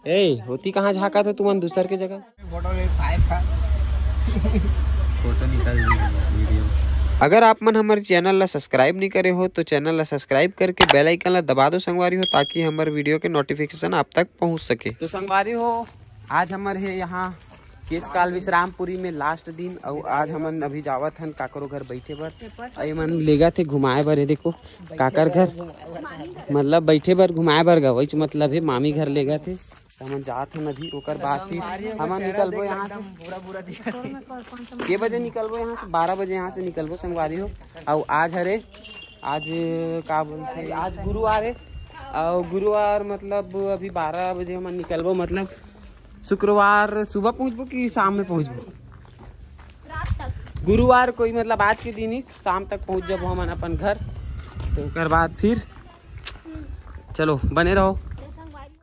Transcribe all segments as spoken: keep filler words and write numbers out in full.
ए, होती कहाँ झाँकत हो तुमन दूसर के जगह? फोटो निकाल वीडियो। अगर आप मन हमर चैनल ला सब्सक्राइब नहीं करे हो तो चैनल ला सब्सक्राइब करके बेल आइकन ला दबा दो संगवारी हो, ताकि हमर वीडियो के नोटिफिकेशन आप तक पहुंच सके। तो संगवारी हो, आज हमर हे यहाँ केश काल विश्रामपुरी में लास्ट दिन, अउ आज हमन अभी जावत हन काकरो घर बैठे बर। अउ ये मन लेगा थे घुमाए बर, ये देखो काकर घर, मतलब बैठे बर घुमाए बर गवई, मतलब हे मामी घर लेगा थे। तो हमन जात हन अभी, ओकर बाद फिर हमन निकलबो यहाँ से। पूरा पूरा दिखा। के बजे निकलबो यहाँ से? बारह बजे यहाँ से निकलबो संगवारी हो। अउ आज हरे, आज का बोलते, आज गुरुवार है। अउ गुरुवार मतलब अभी बारह बजे हमन निकलबो, मतलब शुक्रवार सुबह पहुँचबो कि शाम में पहुँचबो? गुरुवार कोई मतलब आज के दिन ही शाम तक पहुँच जाबो हमन अपन घर। तो ओकर बाद फिर चलो बने रहो।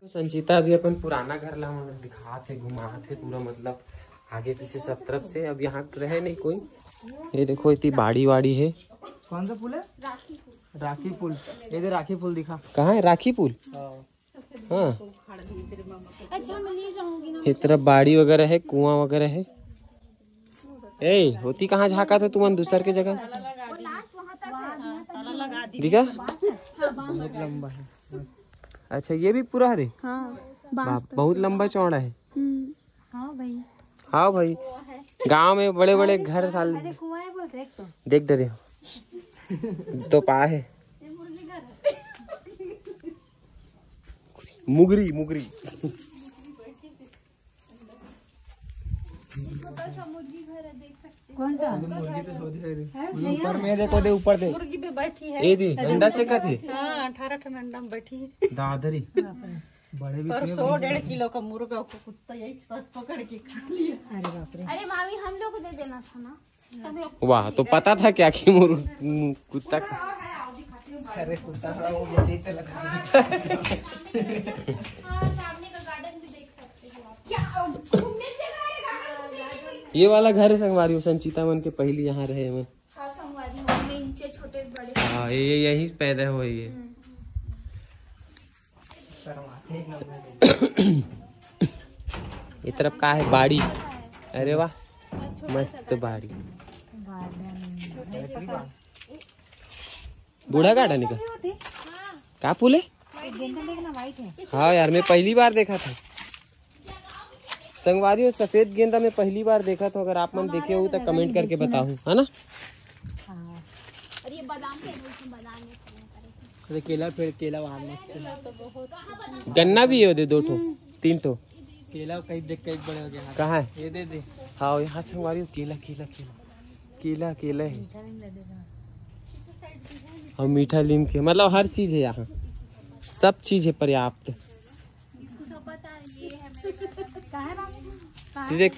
तो संचिता अभी अपन पुराना घर ला हमन दिखात हे, घुमात हे पूरा, मतलब आगे पीछे सब तरफ से। अब यहाँ रहे नहीं कोई। ये देखो इतनी बाड़ी वाड़ी है। कौन सा पुल है? राखी पुल। ये दे राखी पुल दिखा। कहाँ है राखी पुल? हाँ, अच्छा, मैं ले जाऊंगी ना। ये तरफ बाड़ी वगैरह है, कुआं वगैरह है। ए, होती कहाँ झाँकत हो तुमन दूसर के जगह? दिखा। बहुत लंबा है। अच्छा, ये भी पूरा हरे? हाँ, बाप, बहुत लंबा चौड़ा है। हम्म। हाँ भाई। हाँ भाई, गांव में बड़े बड़े घर साल। देख डरे हो। तो पा है। मुगरी, मुगरी। कौन सा? ऊपर में देखो दे, ऊपर दे। मुर्गी पे बैठी है। ए दी, अंडा से कथे। हाँ, अठारह ठन अंडा में बैठी है। दादरी। बड़े भी और सौ डेढ़ किलो का मुर्गा को कुत्ता यही पास पकड़ के खा लिया। अरे मामी, हम लोग को दे देना था ना। वाह, तो पता था क्या कि मुर कुत्ता का। अरे कुत्ता था वो, मुझे ही तो लगा। हाँ, सामने का गार्डन भी देख सकते हो आप। क्या घूमने से गार्डन? ये वाला घर है संगवारी, संचिता मन के पहली यहाँ रहे मन। हाँ, संगवारी, हमने नीचे छोटे बड़े। हाँ, ये ये यहीं पैदा हुई है। ये तरफ का है बाड़ी? अरे वाह, मस्त बाड़ी। बूढ़ा गार्डन का का फूल है? हाँ यार, मैं पहली बार देखा था संगवारी, सफेद गेंदा मैं पहली बार देखा था। अगर आप मन देखे हो तो कमेंट करके बताओ, है ना? और ये बादाम के, इसमें बादाम है। अरे केला पेड़, केला वहाँ मस्त है। गन्ना भी है, दे दो ठो, तीन ठो। केला कई देख कई बड़े हो गए। हाँ। कहाँ है? ये दे दे। हाँ, यहाँ संगवारी हो, केला, केला, केला, केला, केला है। और मीठा लीम के, मतलब हर चीज है यहाँ, सब चीज है पर्याप्त। इसको सब पता है, ये है मेरे घर का। कहाँ है बाबू? ये देख,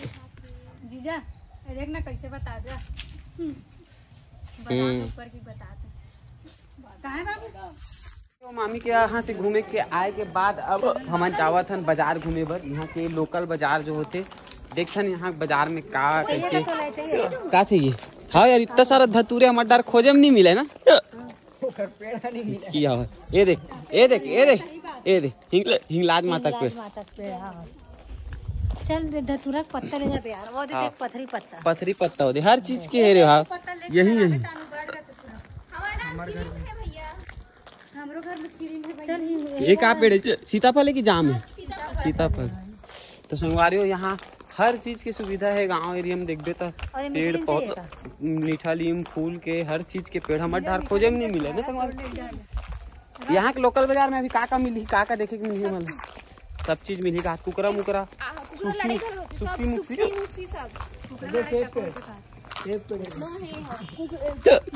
जीजा, ये देख ना कैसे बता दे। बादाम ऊपर की बता दे। कहाँ है बाबू? तो मामी के यहाँ से घूमे के आए के बाद अब हमन जावत हन बाजार घूमे बर। यहाँ के लोकल बाजार जो होते, देखथन यहाँ बाजार में का कैसे का चाहिए। हाँ यार, इतना सारा धतूरे हमर डर खोजे में नहीं मिले ना। की आवाज। ये देख, ये देख, ये देख, ये देख, हिंगला-, हिंगलाज माता के पेड़। माता के पेड़, हाँ। चल रे, धतूरा के पत्ता ले जा बे यार, वो देख, हाँ। देख, पथरी पत्ता। पथरी पत्ता होते, हर चीज के है रे। हाँ, यही यही। हमारा घर में है भैया। हमरो घर में फ्री में है भैया। चल, ये का पेड़ है? सीताफल है कि जाम है? सीताफल। तो संगवारी हो, यहाँ हर चीज की सुविधा है। गांव एरिया में देखबे तो और ये पेड़ मीठा पौधा, लीम चाहिए मीठा लीम, फूल के, हर चीज के पेड़ हमर डर खोजे में नहीं मिले ना संगवारी। यहाँ के लोकल बाजार में अभी का का मिली, का का देखे के मिली हमन? सब चीज मिली का? कुकरा मुकरा, आ, कुकरा लड़ाई कर होती, सब सुक्सी मुक्सी। सुक्सी मुक्सी सब। एक पेड़। हाँ, है, हाँ।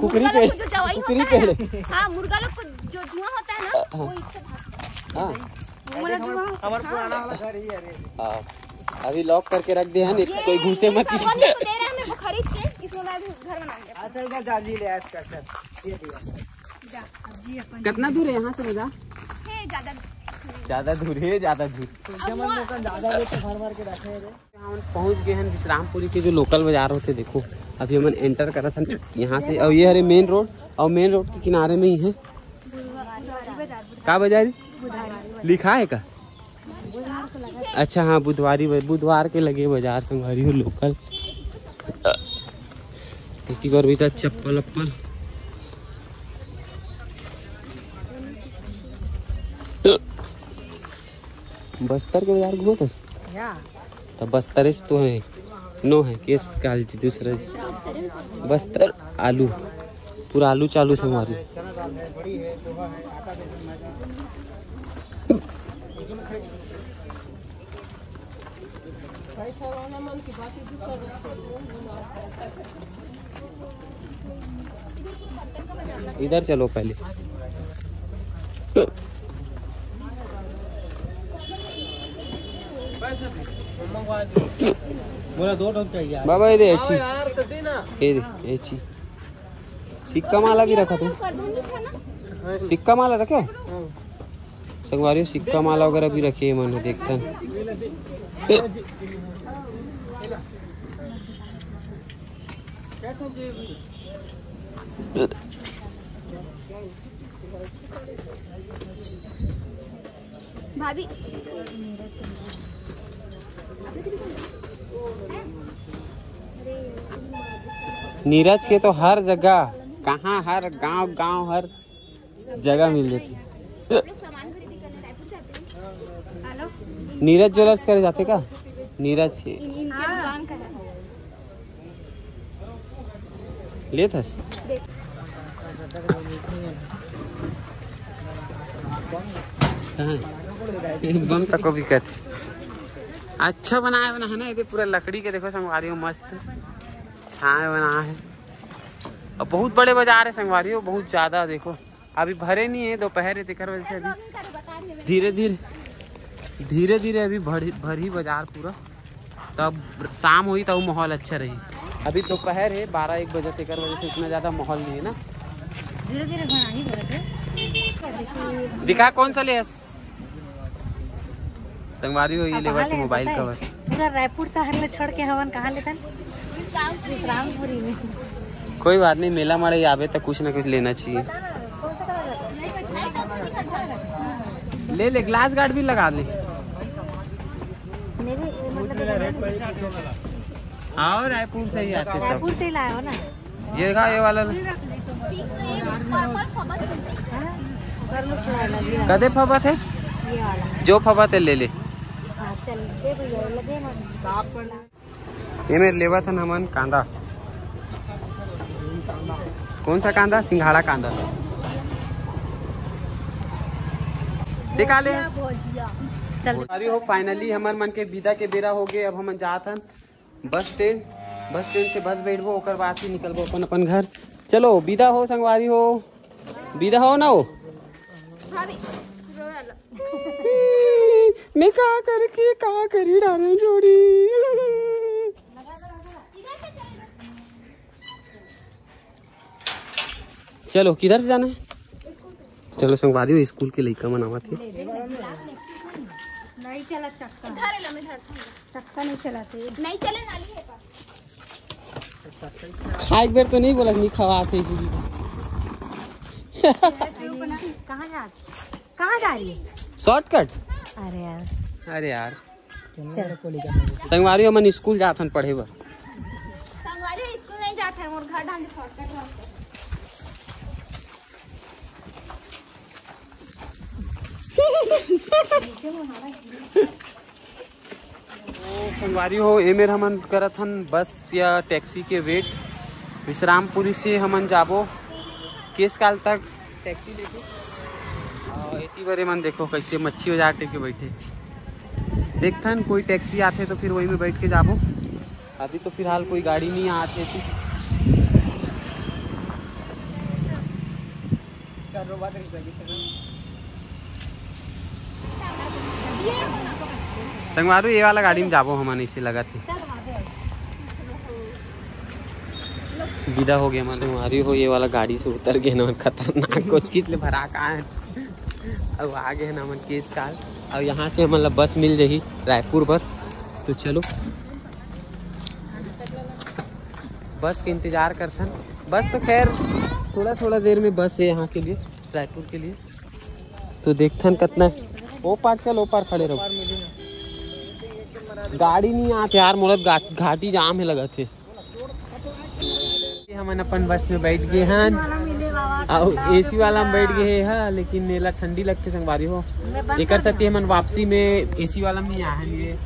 कुकरी मुर्गा पेड़, लोग को जो जवाई कुकरी होता है पेड़। ना, हाँ, मुर्गा लोग को जो जुआ होता है ना, वो इससे भागता है। हाँ, वो वाला जुआ। हमारे पुराना वाला घर ही है रे। हाँ, अभी लॉक करके रख दे हैं, कोई घुसे मत। सामान इसको दे रहे हैं मेरे को खरीद के, इसमें मैं भी घर बनाऊंगी। अच्छा इधर जा जी ले, ऐश कर, चल। ये दिया। जा, अब जी अपन। कितना दूर है यहाँ से बाजार? है ज्यादा। ज्यादा दूर है, ज्यादा दूर। तो जमन लोग का ज्यादा रेट मार मार के रखे हैं रे। हम पहुंच गए हैं विश्रामपुरी के जो लोकल बाजार होते। देखो, अभी हमन एंटर करत हन यहाँ से, और ये हरे मेन रोड, और मेन रोड के किनारे में ही है का बाजारी लिखा है का? अच्छा हाँ, बुधवारी ब-, बुधवार के लगे बाजार संगवारी हो लोकल। इति कर भी त चप्पल अप्पल। बस्तर के बाजार घूमत हस? या। त बस्तर से तो है, नो है, केस काल जी दूसरा जी। बस्तर आलू, पूरा आलू चालू संगवारी। इधर चलो पहले। बोला दो ठोक चाहिए। बाबा, ये दे, अच्छी। ये दे, अच्छी। सिक्का माला भी रखा तू। सिक्का माला रखे? संगवारी हो, सिक्का माला वगैरह भी रखे हे मन ह, देखथन। भाभी। नीरज के तो हर जगह, कहाँ, हर गांव, गांव, हर जगह मिल जाती। नीरज ज्वेलर्स करे जाते का? नीरज के लेत हस? कहाँ? बम तको बिकत। अच्छा बनाए बना है ना, ये पूरा लकड़ी के, देखो संगवारी हो, मस्त छाए बना है। अब बहुत बड़े बाजार है संगवारी हो, बहुत ज्यादा। देखो अभी भरे नहीं है, दोपहर है, तेकर वजह से अभी धीरे धीरे, धीरे धीरे अभी भर भरही बाजार पूरा। तब शाम होई तब माहौल अच्छा रही। अभी दोपहर है, बारह एक बजे, तेकर वजह से इतना ज्यादा माहौल नहीं है ना। धीरे धीरे भराही भरत है। दिखा कौन सा लेस? संगवारी हो, ये अब लेवा कहाँ के ले मोबाइल पता है? कवर। पूरा रायपुर शहर में छोड़ के हमन कहाँ लेतन? विश्रामपुरी में। कोई बात नहीं, मेला माड़े आवे तो कुछ ना कुछ लेना चाहिए। ले ले, ग्लास गार्ड भी लगा ले। मेरे मतलब आओ, रायपुर से ही आते सब। रायपुर से ही लाए हो ना? ये देखा, ये वाला। कदे फबत है? ये वाला। जो फबत है ले ले। हाँ, चल, दे भैया, लगे ना। ये मेर लेवत हन हमन कांदा। कौन सा कांदा? सिंघाड़ा कांदा। दिखा ले। भुजिया। चल। अरे हो, finally हमर मन के विदा के बेरा हो गए। अब हमन जात हन बस स्टैंड। बस स्टैंड से बस बैठबो, ओकर बाद ही निकलबो अपन अपन घर। चलो विदा हो संगवारी हो, विदा हो ना हो। मैं का करके का करी डाले जोड़ी। चलो, किधर से जाना है? चलो संगवारी हो, स्कूल के लइका मन आवत हे। नहीं चला चक्का। इधर ले, मैं धरता हूँ। चक्का नहीं चलाते। नहीं चले, नाली है पर। खाए एक बेर तो नहीं बोला, नहीं खवात हे जी। चुप ना। कहाँ जा, कहाँ जा रही है? शॉर्टकट। अरे यार। अरे यार। चल। संगवारी हो, हमन स्कूल जात हन पढ़े बर। संगवारी हो, स्कूल नहीं जात हन, मोर घर डाल शॉर्टकट रास्ता। ओ, संगवारी हो, एमेर हमन करत हन बस या टैक्सी के वेट। विश्रामपुरी से हमन जाबो केसकाल तक टैक्सी लेके। और एती बरे मन देखो कैसे मच्छी बाजार टेके बैठे। देखथन कोई टैक्सी आथे तो फिर वही में बैठ के जाबो। अभी तो फिलहाल कोई गाड़ी नहीं आथे थी। संगवारी हो, ये वाला गाड़ी में जाबो हमन, ऐसे लगत हे। विदा हो गए हमन। संगवारी हो, ये वाला गाड़ी से उतर गए ना, खतरनाक कोचकिच ले भरा का है। अब आ गए ना हमन केसकाल। अब यहाँ से हमन ला बस मिल जाही रायपुर बर। तो चलो, बस के इंतजार करथन। बस तो खैर थोड़ा थोड़ा देर में बस है यहाँ के लिए, रायपुर के लिए। तो देखथन कितना, ओ पार चल, ओ पार खड़े रहो। गाड़ी नहीं आत यार, मोला घाटी जाम हे लगत हे। हमन अपन बस में बैठ गए हन, अउ एसी वाला में बैठ गए हे, लेकिन एला ठंडी लगथे संगवारी हो। एकर सेती हमन वापसी में एसी वाला में नहीं आए हन। ये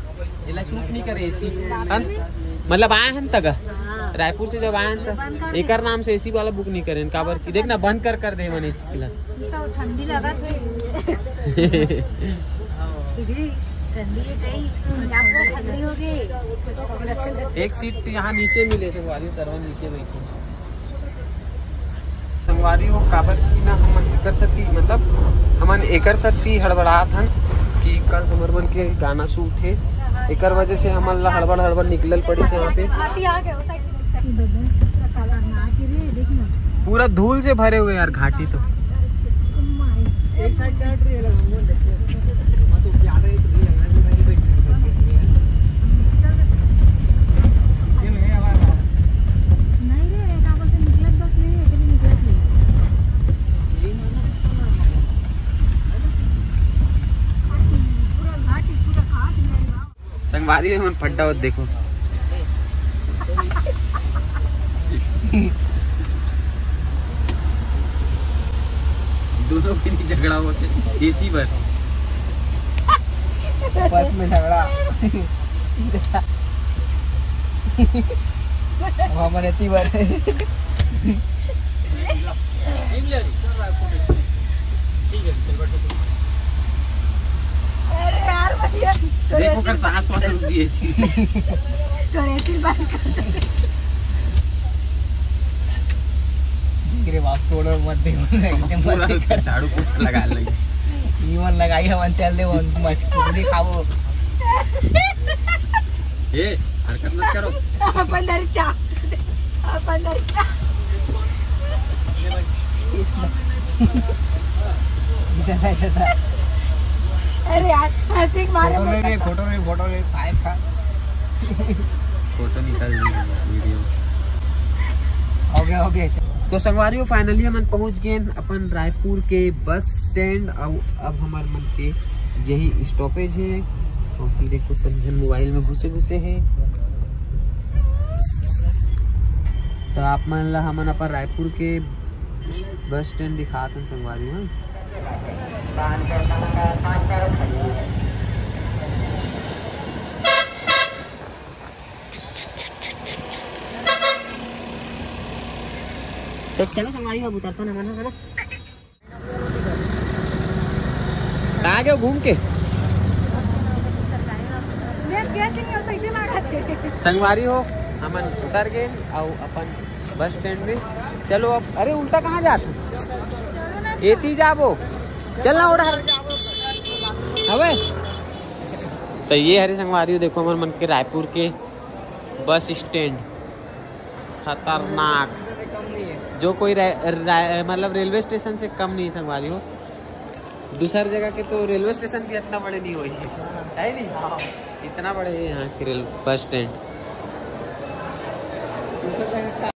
एला सूट नहीं करे एसी, हन? मतलब आए हन तक, रायपुर से जब आए हन तक एकर नाम से एसी वाला बुक नहीं करे, काबर कि देख ना, बंद कर कर दे मन एसी ला। तो ठंडी लगत हे। ठंडी हे कई, यहाँ पूरा ठंडी हो गई। एक सीट यहाँ नीचे मिले संगवारी, सरवन नीचे बैठे। संगवारी हो, काबर कि ना हमन एकर सेती, मतलब हमन एकर सेती हड़बड़ात हन कि कल हमर मन के गाना शूट हे, एकर वजह से हमन ला हड़बड़ हड़बड़ निकलल पड़िस यहाँ पे। पूरा धूल से भरे हुए यार घाटी तो। एक साइड काट रही है, हम बोल देते हैं। संगवारी मन फड्डा होत देखो। दोनों के भी झगड़ा होते एसी पर। बस में झगड़ा। हमन एती बर। अरे यार भैया, तोरे देखो कर सांस वास रुक गई एसी। तोरे एसी बंद कर दे। रे बाप, तोड़ो मत दे, एकदम पूरा मस्ती कर। झाड़ू पोछा लगा लगी। ईवन लगाई हमन चल दे, वन मच टुकड़ी खाबो। ए, हरकत मत करो। अपन दरी चा, अपन दरी चा। अरे यार, हंसी के मारे फोटो ले, फोटो ले, फोटो ले, फाइव का। फोटो निकाल ली वीडियो। हो गया, हो गया। तो संगवारी हो, finally हमन पहुंच गए अपन रायपुर के बस स्टैंड। अउ अब हमर मन के यही स्टॉपेज है। और देखो, सब झन मोबाइल में घुसे घुसे हैं। तो आप मन ला हमन अपन रायपुर के बस स्टैंड दिखात हन संगवारी हो। तो चलो संगवारी हो, अब उतरता ना मन, है ना? कहाँ गए घूम के? मैं क्या चाहिए होता इसे लगा थे। संगवारी हो, हमन उतर गए अउ अपन बस स्टैंड में। चलो अब, अरे उल्टा कहाँ जात? एती जाबो, चल ना ओढ़ा। अबे तो ये हरे संगवारी हो, देखो हमर मन के रायपुर के बस स्टैंड खतरनाक, जो कोई रे-, रे-, मतलब रेलवे स्टेशन से कम नहीं संगवारी हो। दूसर जगह के तो रेलवे स्टेशन भी इतना बड़े नहीं होई है, है नहीं? इतना बड़े है यहाँ के रेल बस स्टैंड।